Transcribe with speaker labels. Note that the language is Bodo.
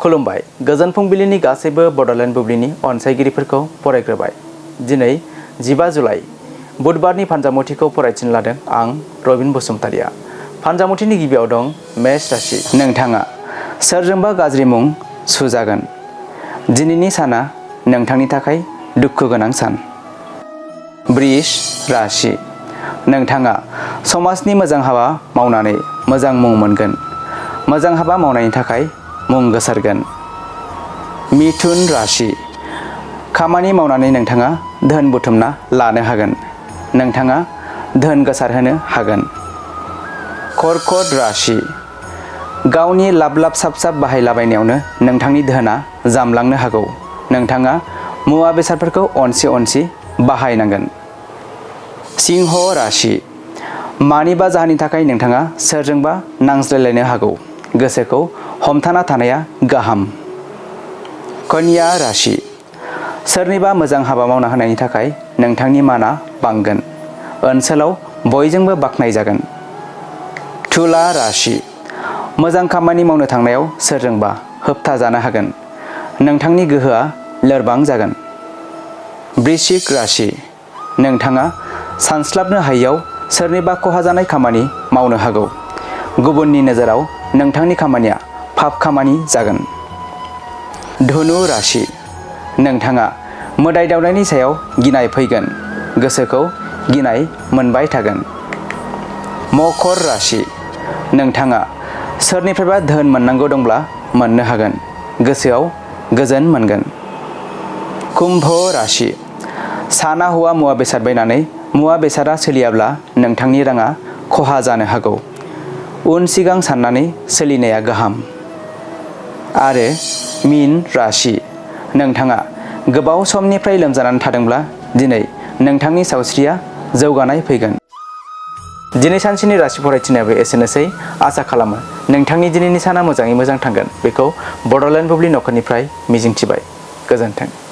Speaker 1: खुलुमबाय गोजोन फुंबिलिनि गासैबो बड'लेण्ड बुब्लिनि अनसायगिरिफोरखौ फरायग्रोबाय। दिनै 15 जुलाइ बुधबारनि फानजामुथिखौ फरायथिनो लादों आं रबिन बसुमतारिया। फानजामुथिनि गिबियाव दं मेष राशि। नोंथाङा सोरजोंबा गाज्रि मुं सुजागोन। दिनैनि साना नोंथांनि थाखाय दुखु गोनां सान। वृष राशि। नोंथाङा समाजनि मोजां हाबा मावनानै मोजां मुं मोनगोन। मोजां हाबा मावनायनि थाखाय मुं गोसारगोन। मिथुन राशि। खामानि मावनानै नोंथाङा धोन बुथुमना लानो हागोन। नोंथाङा धोन गोसारहोनो हागोन। कर्कट राशि। गावनि लाब साब बाहायलाबायनायावनो नोंथांनि धोना जामलांनो हागौ। नोंथाङा मुवा बेसादफोरखौ अनसि बाहायनांगोन। सिंह राशि। मानिबा जाहोननि थाखाय नोंथाङा सोरजोंबा नांज्लायलायनो हागौ। गोसोखौ हमथाना थानाया गाहाम। कन्या राशि। सोरनिबा मोजां हाबा मावना होनायनि थाखाय नोंथांनि माना बांगोन। ओनसोलाव बयजोंबो बाख्नायजागोन। तुला राशि। मोजां खामानि मावनो थांनायाव सोरजोंबा होबथाजानो हागोन। नोंथांनि गोहोआ लोरबां जागोन। वृश्चिक राशि। नोंथाङा सानस्लाबनो हायियाव सोरनिबा खहा जानाय खामानि मावनो हागौ। गुबुननि नोजोराव नोंथांनि खामानिया पाप खामानि जागोन। धनु राशि। नोंथाङा मोदाय दावदायनि सायाव गिनाय फैगोन। गोसोखौ गिनाय मोनबाय थागोन। मकर राशि। नोंथाङा सोरनिफ्रायबा धोन मोननांगौ दंब्ला मोननो हागोन। गोसोआव गोजोन मोनगोन। कुम्भ राशि। साना हौवा मुवा बेसाद बायनानै मुवा बेसादा सोलियाब्ला नोंथांनि राङा खहा जानो हागौ। उन सिगां साननानै सोलिनाया गाहाम। आरो मीन राशि। नोंथाङा गोबाव समनिफ्राय लोमजानानै थादोंब्ला दिनै नोंथांनि सावस्रिया जौगानाय फैगोन। दिनै सानसेनि राशि फरायथिनायाबो एसेनोसै। आसा खालामो नोंथांनि दिनैनि साना मोजाङै मोजां थांगोन। बेखौ बड'लेण्ड बुब्लि नखरनिफ्राय मिजिंथिबाय। गोजोन्थों।